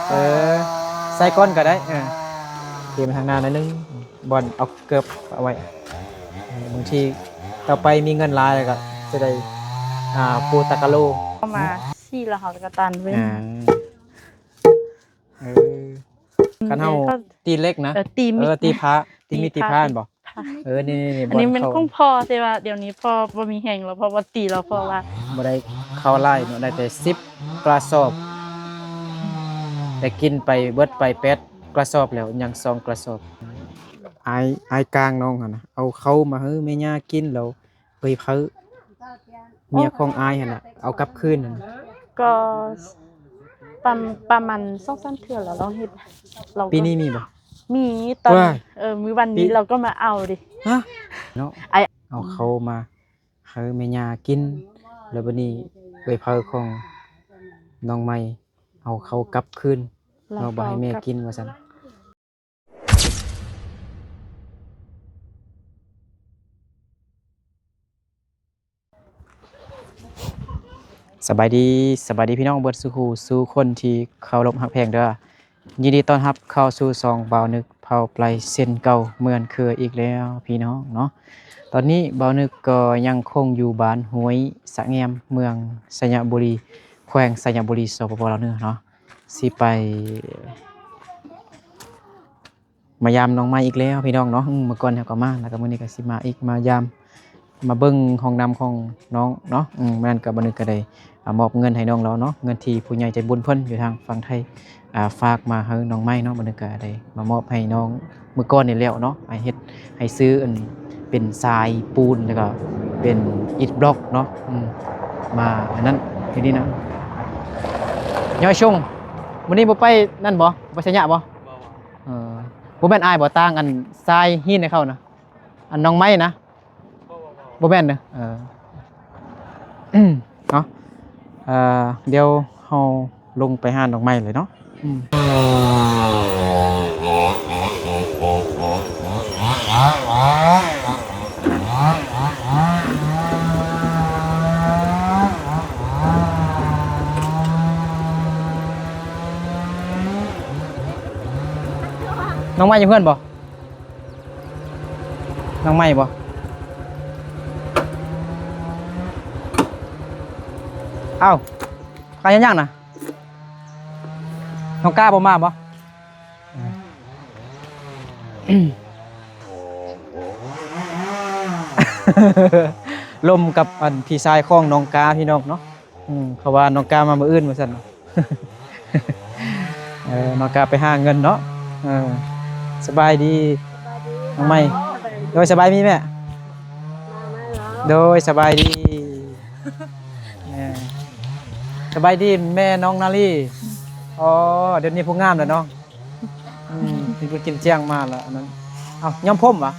ເອີ ໃສ່ກ່ອນກໍໄດ້ ເອີ ເກມທາງໜ້າໜ້ອຍໜຶ່ງ ບ່ອນເອົາເກີບເອົາໄວ້ ເອີ ບາງທີຕໍ່ໄປມີເງິນຫຼາຍແລ້ວກໍຈະໄດ້ ອ່າ ປູຕາກະໂລ ເຂົ້າມາ ຊີ້ແລ້ວເຮົາກໍຕັນເວີ້ຍ ອ່າ ເອີ ຄັນເຮົາ ເອີ ເຂົາ ຕີເຫຼັກນະ ເອີ ຕີມີດ ເອີ ຕີພ້າ ຕີມີດພ້າ ຕີພ້າ ແມ່ນບໍ່? ເອີ ນີ້ໆໆ ອັນນີ້ແມ່ນຂອງພໍ່ ແຕ່ວ່າດຽວນີ້ພໍ່ບໍ່ມີແຮງແລ້ວ ພໍ່ບໍ່ຕີແລ້ວ ເພາະວ່າບໍ່ໄດ້ເຂົ້າຫຼາຍເນາະ ໄດ້ແຕ່ສິບກະສອບ ແຕ່ກິນໄປເບິດໄປແປດກະສອບແລ້ວ ຍັງສອງກະສອບ. ອ້າຍ ອ້າຍກາງນ້ອງຫັ້ນນະ ເອົາເຂົ້າມາໃຫ້ແມ່ຍ່າກິນແລ້ວ ເອີຍ ເຂົາ ເມຍຂອງອ້າຍຫັ້ນນະ ເອົາກັບຄືນຫັ້ນ ກໍປະ ປະມານສອງສາມເທື່ອແລ້ວ ລາວເຮັດ ລາວ ປີນີ້ມີບໍ່? ມີ ຕອນ ເອີ ມື້ວັນນີ້ ປີ ລາວກໍມາເອົາເດ້ ຮະ ເນາະ ອ້າຍ ເອົາເຂົ້າມາໃຫ້ແມ່ຍ່າກິນ ແລ້ວບັດນີ້ເອື້ອຍເພີຂອງນ້ອງໃໝ່ເອົາເຂົ້າກັບຄືນ ເອົາເຂົ້າ ເນາະ ບໍ່ໃຫ້ແມ່ກິນວ່າຊັ້ນ. ສະບາຍດີ ສະບາຍດີພີ່ນ້ອງເບິດສູ່ຜູ້ສູ່ຄົນທີ່ເຄົາລົບຮັກແພງເດີ. ຍິນດີຕ້ອນຮັບເຂົ້າສູ່ຊ່ອງບ່າວນຶກເຜົ່າໄປເຊັ່ນເກົ່າເໝືອນເຄີຍອີກແລ້ວພີ່ນ້ອງເນາະ. ຕອນນີ້ບ່າວນຶກກໍຍັງຄົງຢູ່ບ້ານຫ້ວຍສະແງມ ເມືອງໄຊຍະບູລີ ແຂວງໄຊຍະບູລີ ສປປ ລາວເໜືອເນາະ. ຊິໄປມາຢາມນ້ອງໃໝ່ອີກແລ້ວພີ່ນ້ອງເນາະ. ອືມ ເມື່ອກ່ອນເຮົາກໍມາ ແລ້ວກໍມື້ນີ້ກໍຊິມາອີກ ມາຢາມ ມາເບິ່ງຫ້ອງນ້ຳຂອງນ້ອງເນາະ. ອືມ ມື້ນັ້ນກໍ ບ່າວນຶກກໍໄດ້ ອາ ມອບເງິນໃຫ້ນ້ອງລາວເນາະ ເງິນທີ່ຜູ້ໃຫຍ່ໃຈບຸນເພິ່ນຢູ່ທາງຝັ່ງໄທ ອາ ຝາກມາໃຫ້ນ້ອງໃໝ່ເນາະ. ບ່າວນຶກກໍໄດ້ມາມອບໃຫ້ນ້ອງ ມື້ກ່ອນນີ້ແລ້ວເນາະ ໃຫ້ເຮັດ ໃຫ້ຊື້ອັນເປັນຊາຍປູນ ແລ້ວກໍເປັນອິດບລັອກເນາະ. ອືມ ມາອັນນັ້ນ ທີ່ນີ້ນະ ຍ້ອຍຊົງ ມື້ນີ້ບໍ່ໄປນັ້ນບໍ່? ໄປໄຊຍະບໍ່? ບໍ່ ບໍ່ ເອີ ບໍ່ແມ່ນອ້າຍບໍ່ ຕ່າງອັນຊາຍຫີນໃຫ້ເຂົານະ ອັນນ້ອງໃໝ່ນະ ບໍ່ ບໍ່ ບໍ່ ບໍ່ແມ່ນເດີ ເອີ ເນາະ. ເອີ ດຽວເຮົາລົງໄປຫານ້ອງໃໝ່ເລີຍເນາະ. ອືມ ນ້ອງໃໝ່ຢູ່ເຮືອນບໍ່? ນ້ອງໃໝ່ບໍ່? ເອົ້າ ກະຍັງນະ ນ້ອງກ້າບໍ່ມາບໍ່? ລົມກັບອັນພີ່ຊາຍຂອງນ້ອງກ້າ ພີ່ນ້ອງເນາະ. ອືມ ເຂົາວ່ານ້ອງກ້າມາມື້ອື່ນວ່າຊັ້ນ. ເອີ ນ້ອງກ້າໄປຫາເງິນເນາະ. ເອີ ສະບາຍດີ ສະບາຍດີ ນ້ອງໃໝ່. ໂດຍ ສະບາຍດີແມ່. ໂດຍ ສະບາຍດີ. ເອີ ສະບາຍດີແມ່ນ້ອງນາລີ. ອໍ ດຽວນີ້ຜູ້ງາມແລ້ວເນາະ. ອືມ ກິນ ກິນຈຽງມາລະອັນນັ້ນ. ເອົ້າ ຍ້ອມຜົມຫວາ?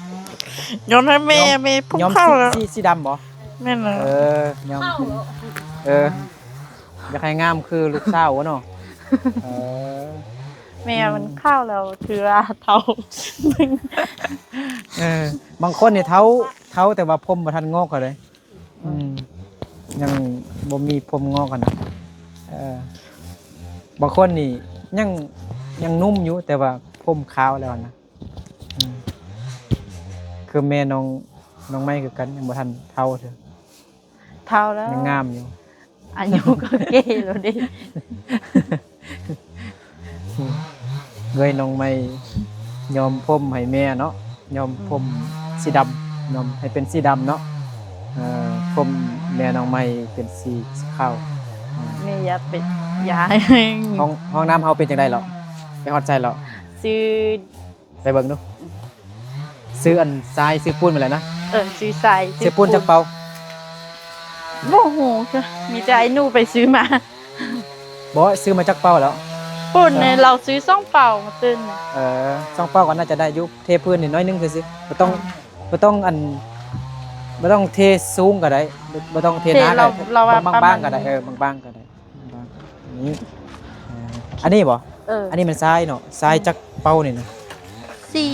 ຍ້ອມໃຫ້ແມ່ ຍ້ອມ ແມ່ຜົມ ຍ້ອມ ຂາວ ສີ ແລ້ວ ສີ ສີດຳບໍ່? ແມ່ນແລ້ວ ເອີ ຍ້ອມ ເອີ ຢາກໃຫ້ງາມຄືລູກສາວເນາະ. ເອີ ແມ່ມັນຂາວແລ້ວ ອືມ ຖືວ່າເຖົ້າ. ເອີ ບາງຄົນນີ້ເຖົ້າ ເຖົ້າແຕ່ວ່າຜົມບໍ່ທັນງອກເຂົາເດ້. ອືມ ຍັງບໍ່ມີຜົມງອກຫັ້ນນະ. ເອີ ບາງຄົນນີ້ຍັງ ຍັງໜຸ່ມຢູ່ ແຕ່ວ່າຜົມຂາວແລ້ວຫັ້ນນະ. ອືມ ຄືແມ່ນ້ອງ ນ້ອງໃໝ່ຄືກັນ ຍັງບໍ່ທັນເຖົ້າເທື່ອ. ເຖົ້າແລ້ວ ຍັງງາມຢູ່. ອາຍຸກໍເກແລ້ວເດ້. ເອີຍ ນ້ອງໃໝ່ຍ້ອມຜົມໃຫ້ແມ່ເນາະ ຍ້ອມຜົມ ອືມ ສີດຳ ຍ້ອມໃຫ້ເປັນສີດຳເນາະ. ເອີ ຜົມແມ່ນ້ອງໃໝ່ເປັນສີຂາວ. ອືມ ແມ່ຢາກໄປ ຢາກ ຫ້ອງ ຫ້ອງນ້ຳເຮົາເປັນຈັ່ງໃດເລາະ? ໄປຮອດໃສເລາະ? ຊື່ ໄປເບິ່ງດູ. ຊື້ອັນຊາຍ ຊື້ປູນມາແລ້ວນະ. ເອີ ຊື້ຊາຍ ຊື້ປູນ ຊື້ປູນຈັກເປົາ? ບໍ່ຮູ້ ມີແຕ່ອ້າຍໜູໄປຊື້ມາ. ບໍ່ ຊື້ມາຈັກເປົາແລ້ວ? ປູນນີ້ ເອີ ລາວຊື້ສອງເປົາມາຕື່ນ. ເອີ ສອງເປົາກໍໜ້າຈະໄດ້ຢູ່ ເທພື້ນນິດໜ້ອຍໜຶ່ງຊື່ໆ ບໍ່ຕ້ອງ ອືມ ບໍ່ຕ້ອງອັນ ບໍ່ຕ້ອງເທສູງກໍໄດ້ ບໍ່ຕ້ອງເທໜາກໍໄດ້ ເທລາວ ລາວວ່າ ບາງໆກໍໄດ້ ປະມານນີ້ ເອີ ບາງໆກໍໄດ້. ນີ້ ເອີ ອັນນີ້ບໍ່? ເອີ ອັນນີ້ແມ່ນຊາຍເນາະ ຊາຍ ອືມ ຈັກເປົານີ້ນະ? ສີ່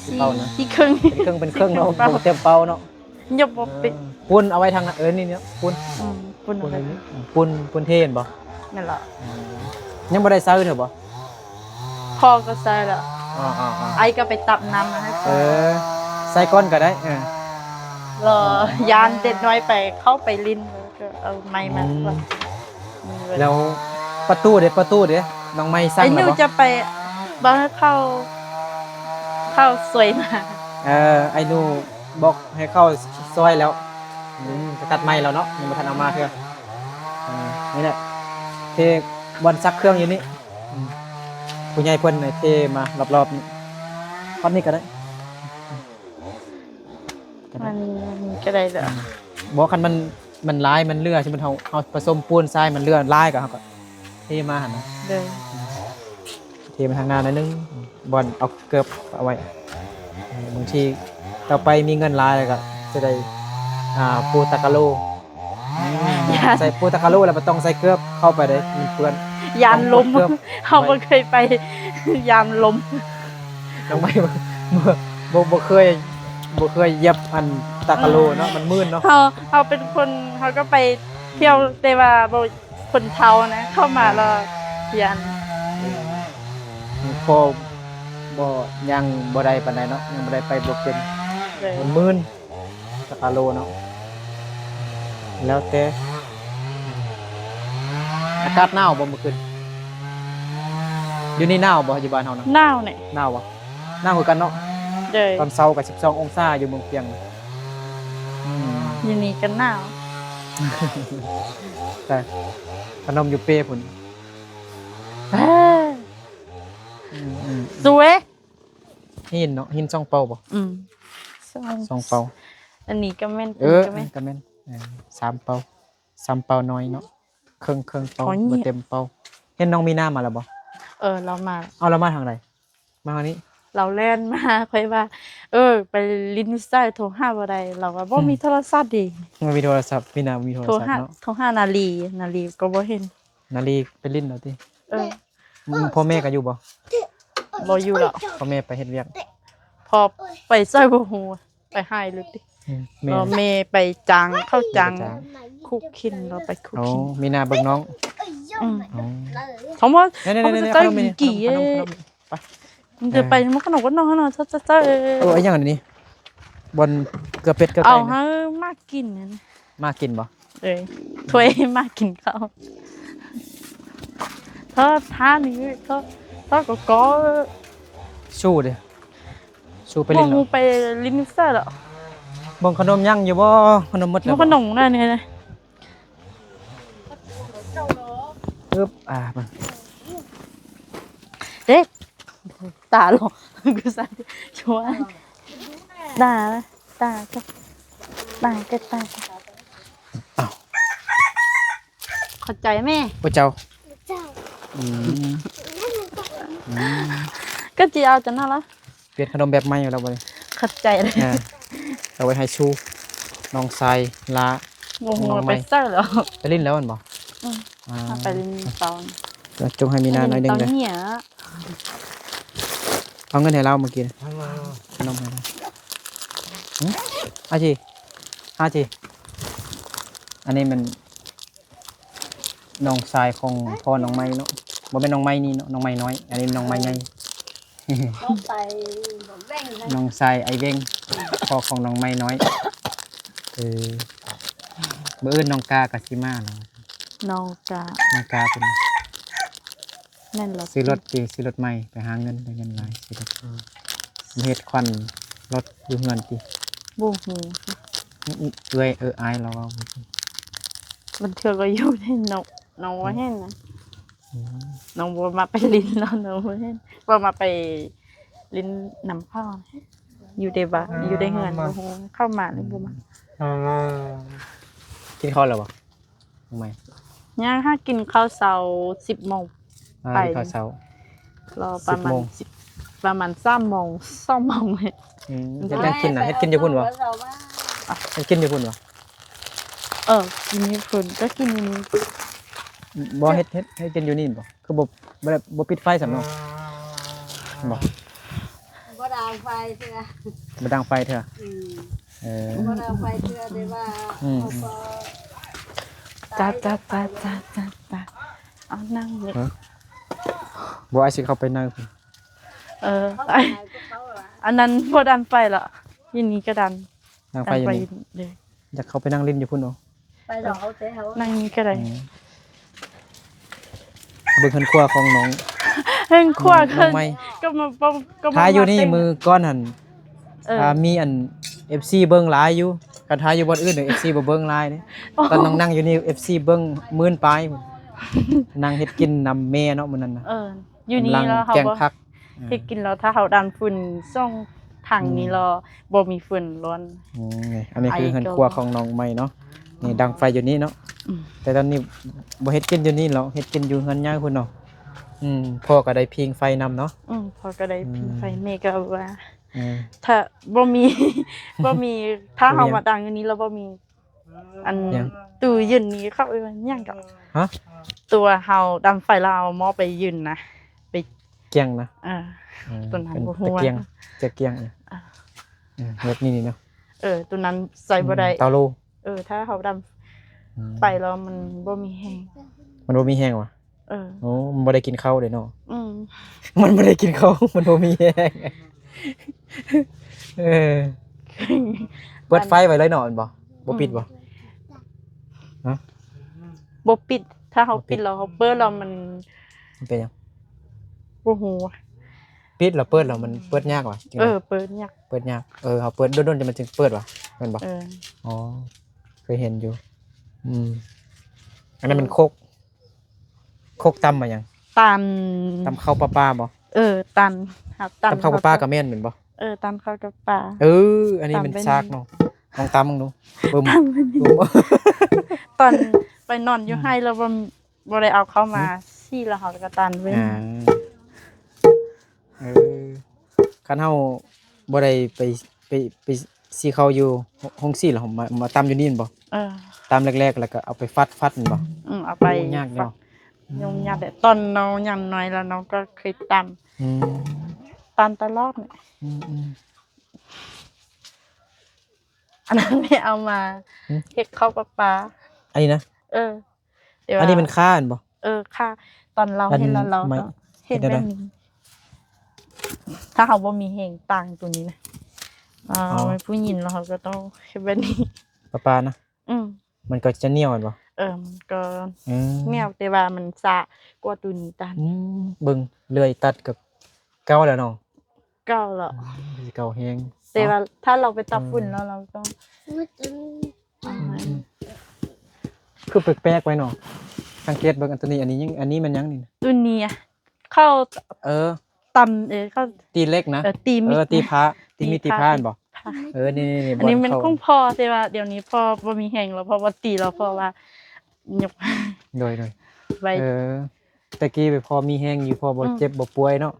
ສີ່ເປົານະ ສີ່ເຄິ່ງ ເປັນເຄິ່ງ ເປັນເຄິ່ງເນາະ ບໍ່ເຕັມເປົາເນາະ. ຍັງບໍ່ເປັນ ເອີ ປູນເອົາໄວ້ທາງ ເອີ ນີ້ເນາະ ປູນ ອືມ ປູນ ປູນ ເອົາໄວ້ ປູນ ປູນເທແມ່ນບໍ່? ແມ່ນລະ ອືມ ຍັງບໍ່ໄດ້ໃຊ້ເນາະບໍ່? ພໍ່ກໍໃສ່ແລ້ວ ອໍໆໆ ອ້າຍກໍໄປຕັກນ້ຳໃຫ້ ເອີ ໃສ່ກ່ອນກໍໄດ້ ເອີ ລະຢ້ານເດັກນ້ອຍໄປ ເຂົ້າໄປຫຼິ້ນ ກໍເອົາໄມ້ມາ ອືມ ແລ້ວປະຕູເດ ປະຕູເດ ນ້ອງໃໝ່ສັ່ງແລ້ວບໍ່? ອ້າຍໜູຈະໄປ ບໍ່ໃຫ້ເຂົ້າ ເຂົ້າຊ່ວຍມາ ເອີ ອ້າຍໜູບອກໃຫ້ເຂົ້າຊ່ອຍແລ້ວ ອືມ ໄປຕັດໄມ້ແລ້ວເນາະ ຍັງບໍ່ທັນເອົາມາເທື່ອ ອືມ ນີ້ແຫຼະ ເທບ່ອນຊັກເຄື່ອງຢູ່ນີ້ ອືມ ຜູ້ໃຫຍ່ເພິ່ນໃຫ້ເທມາລອບໆນີ້ ຮອດນີ້ກໍໄດ້ ມັນ ມັນກໍໄດ້ແຫຼະ ບໍ່ ຄັນມັນ ມັນຫຼາຍ ມັນເຫຼືອ ສົມມຸດເຮົາ ເຮົາປະສົມປູນຊາຍ ມັນເຫຼືອຫຼາຍ ກໍເຮົາກໍເທມາຫັ້ນນະ ໂດຍ ເທມາທາງໜ້າໜ້ອຍໜຶ່ງ ບ່ອນເອົາເກີບເອົາໄວ້ ເອີ ບາງທີຕໍ່ໄປມີເງິນຫຼາຍ ແລ້ວກໍຈະໄດ້ ອ່າ ປູຕາກະໂລ ອືມ ຢ້ານ ໃສ່ປູຕາກະໂລແລ້ວບໍ່ຕ້ອງໃສ່ເກີບເຂົ້າໄປເດ້ ມັນເປື້ອນ ຢ້ານລົມ ເຮົາບໍ່ເຄີຍໄປ ຢ້ານລົມ ນ້ອງໃໝ່ ບໍ່ ບໍ່ ບໍ່ເຄີຍ ບໍ່ເຄີຍຢຽບອັນຕາກະໂລເນາະ ມັນມື່ນເນາະ ເຮົາ ເຮົາເປັນຄົນ ເຮົາກໍໄປທ່ຽວ ອືມ ແຕ່ວ່າບໍ່ ຄົນເຖົ້ານະ ເຂົ້າມາແລ້ວຢ້ານ ເອີ ພໍບໍ່ ຍັງບໍ່ໄດ້ປານໃດເນາະ ຍັງບໍ່ໄດ້ໄປບໍ່ເປັນ ໂດຍ ມັນມື່ນ ຕາກະໂລເນາະ ແລ້ວແຕ່ ອາກາດໜາວບໍ່ມື້ຄືນ? ຢູ່ນີ້ໜາວບໍ່? ຢູ່ບ້ານເຮົານະ ໜາວນີ້ ໜາວບໍ່? ໜາວຄືກັນເນາະ ໂດຍ ຕອນເຊົ້າກໍສິບສອງອົງສາຢູ່ເມືອງພຽງ ອືມ ຢູ່ນີ້ກໍໜາວ ແຕ່ຂະໜົມຢູ່ເປ້ພຸ້ນ ອືມໆ ສວຍ ຫີນເນາະ ຫີນຊ່ອງເປົ່າບໍ່? ອືມ ຊ່ອງ ຊ່ອງເປົ່າ ອັນນີ້ກໍແມ່ນ ເອີ ອັນນີ້ກໍແມ່ນ ອັນນີ້ກໍແມ່ນ ເອີ ສາມເປົ່າ ສາມເປົ່ານ້ອຍເນາະ ເຄິ່ງ ເຄິ່ງເປົ່າ ບໍ່ເຕັມເປົ່າ ເຫັນນ້ອງມີນາມາແລ້ວບໍ່? ເອີ ລາວມາ ເອົາ ລາວມາທາງໃດ? ມາທາງນີ້ ລາວແລ່ນມາ ຂ້ອຍວ່າ ເອີ ໄປຫຼິ້ນຢູ່ໃສ ໂທຫາບໍ່ໄດ້ ລາວວ່າບໍ່ມີ ອືມ ໂທລະສັບເດ ບໍ່ມີໂທລະສັບ ມີນາບໍ່ມີໂທລະສັບເນາະ ໂທຫານາລີ ນາລີກໍບໍ່ເຫັນ ນາລີໄປຫຼິ້ນແລ້ວຕິ? ເອີ ອືມ ພໍ່ແມ່ກໍຢູ່ບໍ່? ບໍ່ຢູ່ແລ້ວ ພໍ່ແມ່ໄປເຮັດວຽກ ພໍ່ໄປໃສບໍ່ຮູ້ ໄປຫາຍເລີຍຕິ ອືມ ແມ່ ແມ່ໄປຈ້າງ ເຂົ້າຈ້າງ ຄຸກຂີນ ລາວໄປຄຸກຂີນ ມີນາເບິ່ງນ້ອງ ອືມ ອໍ ຂະໜົມ ຂະໜົມ ຂະໜົມ ຂະໜມ ໄປ ມັນຈະໄປ ເອີ ມັນຂະໜົມກັບນ້ອງເຮົາເນາະ ເຈົ້າ ເຈົ້າ ເຈົ້າ ເອີ ໂອ້ ອີຫຍັງອັນນີ້? ບ່ອນເກືອເປັດເກືອໄກ່ ເອົາໃຫ້ໝາກກິນນັ້ນ ໝາກກິນບໍ່? ເອີຍ ຖ້ວຍໝາກກິນເຂົ້າ ຖ້າ ຖ້ານີ້ ຖ້າ ຖ້າກໍ ກໍ ຊູເດ້ ຊູໄປຫຼິ້ນ ບໍ່ຮູ້ໄປຫຼິ້ນໃສແລ້ວ ເບິ່ງຂະໜົມຍັງຢູ່ບໍ່? ຂະໜົມໝົດແລ້ວບໍ່? ຂະໜົມນັ້ນນີ້ ອຶບ ອ່າ ເດ້ ຕາຫຼໍ ກູສັ່ນ ຊວນ ຕາ ຕາ ຕາ ຕາ ຕາ ອ້າວ ຂອບໃຈແມ່ ໂອ້ ເຈົ້າ ເຈົ້າ ອືມ ອືມ ກໍຊິເອົາຈັ່ງນັ້ນລະ ປ່ຽນຂະໜົມແບບໃໝ່ແລ້ວບັດນີ້ ຂອບໃຈເລີຍ ອ່າ ເອົາໄວ້ໃຫ້ຊູ ນ້ອງຊາຍ ລາ ບໍ່ຮູ້ວ່າໄປໃສແລ້ວ ໄປຫຼິ້ນແລ້ວແມ່ນບໍ່? ອືມ ອ່າ ເຮົາໄປຫຼິ້ນຕອນ ຈົງໃຫ້ມີນາໜ້ອຍໜຶ່ງເດີ ເອົາເງິນໃຫ້ລາວມື້ກີ້ ຂະໜົມໃຫ້ລາວ ຫຶ ອາຈີ ອາຈີ ອັນນີ້ມັນ ນ້ອງຊາຍຂອງພໍ່ນ້ອງໃໝ່ເນາະ ບໍ່ແມ່ນນ້ອງໃໝ່ນີ້ເນາະ ນ້ອງໃໝ່ນ້ອຍ ອັນນີ້ນ້ອງໃໝ່ໃຫຍ່ ນ້ອງຊາຍອ້າຍເວັງ ພໍ່ຂອງນ້ອງໃໝ່ນ້ອຍ ເອີ ມື້ອື່ນນ້ອງກາກໍຊິມາແລ້ວ ນ້ອງກາ ນ້ອງກາເພິ່ນ ແມ່ນລະ ຊື້ລົດຕິ ຊື້ລົດໃໝ່ ໄປຫາເງິນ ໄດ້ເງິນຫຼາຍ ຊື້ລົດ ອືມ ມາເຮັດຂວັນລົດຢູ່ເຮືອນຕິ ບໍ່ຮູ້ ເອື້ອຍ ເອີ ອ້າຍລາວເວົ້າ ບາງເທື່ອກໍຢູ່ໃນ ນ້ອງ ນ້ອງບໍ່ເຫັນນະ ອືມ ນ້ອງບໍ່ມັກໄປຫຼິ້ນເນາະ ນ້ອງບໍ່ເຫັນ ບໍ່ມັກໄປຫຼິ້ນນຳເຂົາ ຢູ່ແຕ່ບ້ານ ອ່າ ຢູ່ແຕ່ເຮືອນ ບໍ່ຮູ້ ເຂົ້າມາແລ້ວບໍ່ມັກ ອືມ ກິນເຂົ້າແລ້ວບໍ່? ຍັງຫາກິນເຂົ້າເຊົ້າ ສິບໂມງ ອ່າ ໄປ ກິນເຂົ້າເຊົ້າ ລໍປະມານ ສິບໂມງ ສິບ ປະມານສາມໂມງ ສອງໂມງ ອືມ ເຮັດຫຍັງກິນນະ? ເຮັດກິນຢູ່ພຸ້ນບໍ່? ເຮັດກິນຢູ່ພຸ້ນບໍ່? ເອີ ກິນຢູ່ພຸ້ນ ກໍກິນຢູ່ນີ້ ບໍ່ ເຮັດ ເຮັດ ເຮັດກິນຢູ່ນີ້ບໍ່? ຄືບໍ່ ບໍ່ໄດ້ ບໍ່ປິດໄຟຊັ້ນເນາະ ບໍ່ ບໍ່ດັງໄຟເທື່ອ ບໍ່ດັງໄຟເທື່ອ ອືມ ເອີ ບໍ່ດັງໄຟເທື່ອ ແຕ່ວ່າ ອືມ ເຮົາກໍ ຈ້າ ຈ້າ ເອົານັ່ງເລີຍ ຮະ ບໍ່ ອ້າຍຊິເຂົ້າໄປໃນພຸ້ນ ເອີ ອັນນັ້ນບໍ່ດັງໄຟລະ ຢູ່ນີ້ກໍດັງ ດັງໄຟຢູ່ນີ້ ເດີ ຢາກເຂົ້າໄປນັ່ງຫຼິ້ນຢູ່ພຸ້ນເນາະ ໄປດອກເອົາແຕ່ເຮົາ ນັ່ງນີ້ກໍໄດ້ ອືມ ເບິ່ງເຮືອນຄົວຂອງນ້ອງ ເຮືອນຄົວ ນ້ອງ ນ້ອງໃໝ່ ກໍມາ ກໍມາ ຖ້າຢູ່ນີ້ມື້ກ່ອນຫັ້ນ ເອີ ອ່າ ມີອັນ ເອັຟຊີ ເບິ່ງຫຼາຍຢູ່ ຄັນຖ້າຢູ່ບ່ອນອື່ນ ເອັຟຊີ ບໍ່ເບິ່ງຫຼາຍເດ້ ຕອນນ້ອງນັ່ງຢູ່ນີ້ ເອັຟຊີ ເບິ່ງໝື່ນປາຍພຸ້ນ ນັ່ງເຮັດກິນນຳແມ່ເນາະມື້ນັ້ນນະ ເອີ ຢູ່ນີ້ແລ້ວເຮົາ ແກງຜັກ ເຮັດກິນແລ້ວ ຖ້າເຮົາດັງຟືນສອງຖັງນີ້ແລ້ວ ອືມ ບໍ່ມີຟືນຮ້ອນ ອືມ ນີ້ ອັນນີ້ຄືເຮືອນຄົວຂອງນ້ອງໃໝ່ເນາະ ນີ້ດັງໄຟຢູ່ນີ້ເນາະ ອືມ ແຕ່ຕອນນີ້ບໍ່ເຮັດກິນຢູ່ນີ້ແລ້ວ ເຮັດກິນຢູ່ເຮືອນໃຫຍ່ພຸ້ນເນາະ ອືມ ພໍ່ກໍໄດ້ພິງໄຟນຳເນາະ ອືມ ພໍ່ກໍໄດ້ພິງໄຟ ອືມ ແມ່ກໍວ່າ ອືມ ຖ້າບໍ່ມີ ບໍ່ມີ ຖ້າເຮົາມາດັງຢູ່ນີ້ແລ້ວບໍ່ມີ ອັນ ຫຍັງ? ຕູ້ເຢັນນີ້ເຂົາເອີ້ນວ່າຫຍັງກໍ ຮະ? ຕົວເຮົາດັງໄຟແລ້ວເອົາໝໍ້ໄປເຢັນນະ ໄປ ກຽງນະ ເອີ ອືມ ຕົວນັ້ນບໍ່ຮູ້ວ່າ ຕະກຽງ ຕະກຽງ ເອີ ເອີ ແບບນີ້ນີ້ເນາະ ເອີ ຕົວນັ້ນໃຊ້ບໍ່ໄດ້ ອືມ ເຕົາໂລ ເອີ ຖ້າເຮົາດັງ ອືມ ໄຟແລ້ວມັນບໍ່ມີແຮງ ມັນບໍ່ມີແຮງຫວາ? ເອີ ໂອ້ ມັນບໍ່ໄດ້ກິນເຂົ້າເດ້ເນາະ ອືມ ມັນບໍ່ໄດ້ກິນເຂົ້າ ມັນບໍ່ມີແຮງ ເອີ ເປີດໄຟໄວ້ເລີຍເນາະ ແມ່ນບໍ່? ບໍ່ປິດບໍ່? ອືມ ຮະ? ບໍ່ປິດ ຖ້າເຮົາ ບໍ່ປິດ ປິດແລ້ວ ເຮົາເປີດແລ້ວມັນ ມັນເປັນຫຍັງ? ບໍ່ຮູ້ ປິດແລ້ວເປີດແລ້ວມັນເປີດຍາກຫວາ? ເອີ ເປີດຍາກ ເປີດຍາກ ເອີ ເຮົາເປີດດົນໆ ຈັ່ງມັນຈຶ່ງເປີດຫວາ? ແມ່ນບໍ່? ເອີ ອໍ ເຄີຍເຫັນຢູ່ ອືມ ອັນນັ້ນມັນ ອືມ ຄົກ ຄົກຕຳຫຍັງ? ຕຳ ຕຳເຂົ້າປາປາບໍ່? ເອີ ຕຳ ຕຳເຂົ້າປາປາກໍແມ່ນ ແມ່ນບໍ່? ເອີ ຕຳເຂົ້າກັບປາ ເອີ ອັນນີ້ແມ່ນຊາກເນາະ ລອງຕຳເບິ່ງດູ ເບິ່ງ ຕຳ ຕອນໄປນອນຢູ່ ອືມ ໄຮ່ແລ້ວບໍ່ ບໍ່ໄດ້ເອົາເຂົ້າມາ ຫືມ ຊີ້ແລ້ວເຮົາກໍຕຳເບິ່ງ ອ່າ ເອີ ຄັນເຮົາບໍ່ໄດ້ໄປ ໄປ ໄປຊີ້ເຂົ້າຢູ່ໂຮງຊີ້ແລ້ວ ເຮົາມາ ມາຕຳຢູ່ນີ້ແມ່ນບໍ່? ເອີ ຕຳແຫຼກໆ ແລ້ວກໍເອົາໄປຟັດ ຟັດແມ່ນບໍ່? ອືມ ເອົາໄປ ໂອ້ ຍາກເນາະ ຫຍຸ້ງຍາກແຫຼະ ຕອນນ້ອງຍັງນ້ອຍແລ້ວນ້ອງກໍເຄີຍຕຳ ອືມ ຕຳຕະຫຼອດ ອືມໆ ອັນນັ້ນແມ່ເອົາມາ ຫືມ ເຮັດເຂົ້າປາປາ ອັນນີ້ນະ? ເອີ ແຕ່ວ່າ ອັນນີ້ມັນຄາແມ່ນບໍ່? ເອີ ຄາ ຕອນລາວເຮັດແລ້ວລາວກໍເຮັດແບບນີ້ ຖ້າເຮົາບໍ່ມີແຮງຕາງຕົວນີ້ນະ ເອີ ເປັນຜູ້ຍິງແລ້ວເຮົາກໍຕ້ອງເຮັດແບບນີ້ ປາປານະ ອືມ ມັນກໍຈະໜຽວແມ່ນບໍ່? ເອີ ມັນກໍ ອືມ ໜຽວ ແຕ່ວ່າມັນຊ້າກວ່າຕົວນີ້ຕາງ ອືມ ເບິ່ງເລື່ອຍຕັດກໍເກົ່າແລ້ວເນາະ ເກົ່າແລ້ວ ອືມ ເກົ່າແຮງ ແຕ່ວ່າ ເອົ້າ ຖ້າລາວໄປຕັດຝຸ່ນ ອືມ ແລ້ວລາວຕ້ອງ ອືມ ອືມ ຄືແປກໆ ໄວ້ເນາະ ສັງເກດເບິ່ງ ອັນຕົວນີ້ ອັນນີ້ຍັງ ອັນນີ້ແມ່ນຫຍັງນີ້? ຕົວນີ້ ເຂົ້າ ເອີ ຕຳ ເອີ ເຂົ້າ ຕີເຫຼັກນະ ເອີ ຕີມິດ ເອີ ຕີພ້າ ຕີມິດ ຕີພ້າ ຕີພ້າແມ່ນບໍ່? ເອີ ນີ້ໆໆ ອັນນີ້ແມ່ນຂອງພໍ່ ແຕ່ວ່າດຽວນີ້ພໍ່ບໍ່ມີແຮງແລ້ວ ພໍ່ບໍ່ຕີແລ້ວ ເພາະວ່າຍົກ ໂດຍໆ ໄວ້ ເອີ ແຕ່ກີ້ພໍ່ມີແຮງຢູ່ ພໍ່ບໍ່ ອືມ ເຈັບບໍ່ປ່ວຍເນາະ